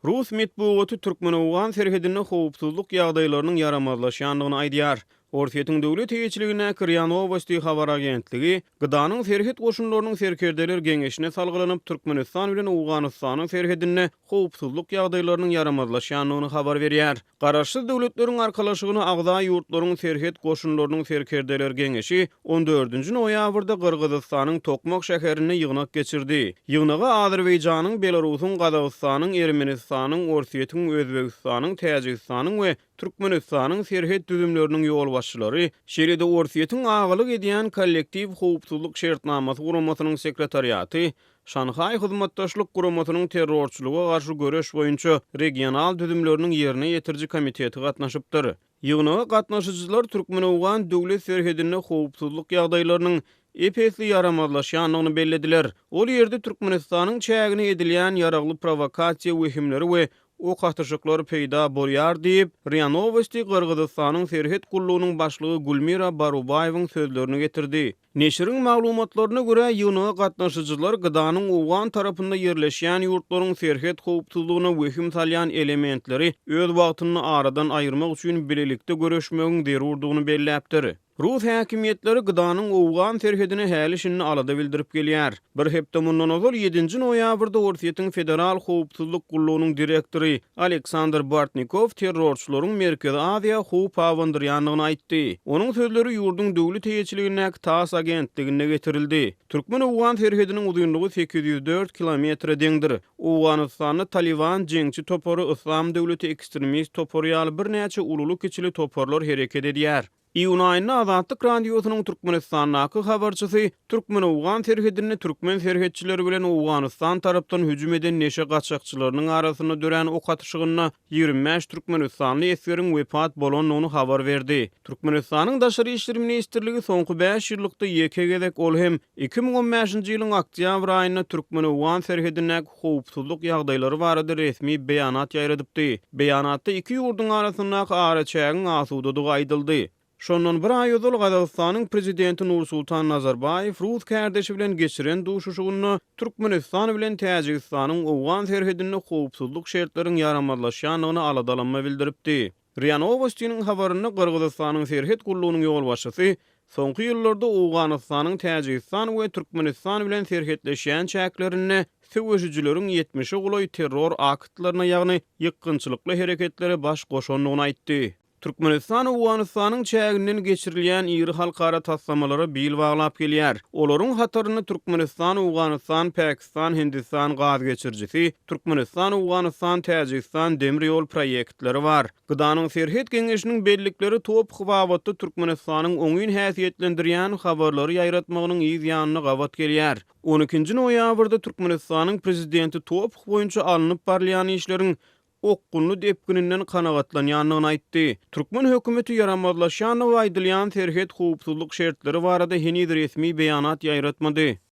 Rus metbugaty türkmen-owgan serhedinde howpsuzlyk ýagdaýlarynyň ýaramazlaşýandygyny aýdýar. Orsýetiň döwlet eýeçiligindäki RIA Nowosti habar agentligi GDA-nyň serhet goşunlarynyň serkerdeler geňeşine salgylanyp, Türkmenistan bilen Owganystanyň serhedinde howpsuzlyk ýagdaýlarynyň ýaramazlaşýandygyny habar berýär. Garaşsyz Döwletleriň Arkalaşygyna agza ýurtlaryň serhet goşunlarynyň serkerdeler geňeşi on dördünji noýabrda Gyrgyzystanyň Tokmak şäherinde ýygnak geçirdi. Ýygnaga Azerbaýjanyň, Belarusyň, Gazagystanyň, Ermenistanyň, Orsýetiň, Özbegistanyň, Täjigistanyň we Türkmenistanyň serhet düzümleriniň ýolbaşçylary, şeýle-de Orsýetiň agalyk edýän Kollektiw howpsuzlyk şertnamasy guramasynyň sekretariaty, Şanhaý Hyzmatdaşlyk Guramasynyň terrorçylyga garşy göreş boýunça regional düzümleriniň ýerine ýetiriji komiteti gatnaşypdyr. Ýygnaga gatnaşyjylar türkmen-owgan döwlet serhedinde howpsuzlyk ýagdaýlarynyň ep-esli ýaramazlaşýandygyny bellediler. Ol ýerde Türkmenistanyň çägine edilýän ýaragly prowokasiýa wehimleri we ok atyşyklar peýda bolýar diýip, RIA Nowosti Gyrgyzystanyň serhet gullugynyň başlygy Gülmira Barubaýewiň sözlerini getirdi. Neşiriň maglumatlaryna görä, ýygnaga gatnaşyjylar GDA-nyň owgan tarapynda ýerleşýän ýurtlaryň serhet howpsuzlygyna wehim salýan elementleri öz wagtynda aradan aýyrmak üçin bilelikde göreşmegiň zerurdygyny belläpdir. Rus häkimiýetleri GDA-nyň owgan serhedine häli-şindi alada bildirip gelýär. Bir hepde mundan ozal, ýedinji noýabrda Orsýetiň Federal howpsuzlyk gullugynyň direktory Aleksandr Bortnikow terrorçylaryň Merkezi Aziýa howp abandyrýandygyny aýtdy. Onuň sözleri ýurduň döwlet eýeçiligindäki tass agentliginde getirildi. Türkmen-owgan serhediniň uzynlygy 804 kilometre deňdir. Owganystanda Talyban jeňçi topary, Yslam döwleti ekstremist topary ýaly birnäçe ululy-kiçili toparlar hereket edýär. Iýun aýynda Azatlyk Radiosynyň Türkmenistandaky habarçysy türkmen-owgan serhedinde türkmen serhetçileri bilen Owganystan tarapdan hüjüm eden neşe gaçakçylarynyň arasynda dörän ok atyşygynda 25 türkmenistanly esgeriň wepat bolandygyny habar berdi. Türkmenistanyň Daşary işler ministrligi soňky bäş ýyllykda ýeke gezek, ol hem 2015-nji ýylyň oktýabr aýynda türkmen-owgan serhedindäki howpsuzlyk ýagdaýlary barada resmi beýanat ýaýradypdy. Beýanatda iki ýurduň arasyndaky araçägiň asudadygy aýdyldy. Şondan bir aý ozal Gazagystanyň Prezidenti Nursultan Nazarbaýew rus kärdeşi bilen geçiren duşuşygynda Türkmenistan bilen Täjigistanyň owgan serhedinde howpsuzlyk şertleriň ýaramazlaşýandygyna aladalanma bildiripdi. RIA Nowostiniň habarynda Gyrgyzystanyň serhet gullugynyň ýolbaşçysy soňky ýyllarda Owganystanyň Täjigistan we Türkmenistan bilen serhetleşýän çäklerinde söweşijileriň ýetmişe golaý terror aktlaryna, ýagny ýykgynçylykly hereketlere baş goşandygyny aýtdy. Türkmenistan Owganystanyň çäginden geçirilýän iri halkara taslamalara bil baglap gelýär. Olaryň hatarynda Türkmenistan, Owganystan, Pakistan, Hindistan gaz geçirijisi, Türkmenistan, Owganystan, Täjigistan demir ýol proýektleri bar. GDA-nyň Serhet geňeşiniň bellikleri TOPH babatda Türkmenistanyň oňyn häsiýetlendirýän habarlary ýaýratmagynyň yz ýanyna gabat gelýär. On ikinji noýabrda Türkmenistanyň Prezidenti TOPH boýunça alnyp barylýan işleriň okgunly depgininden kanagatlanýandygyny aýtdy. Türkmen hökümeti ýaramazlaşýandygy aýdylýan serhet howpsuzlyk şertleri barada heniz resmi beýanat ýaýratmady.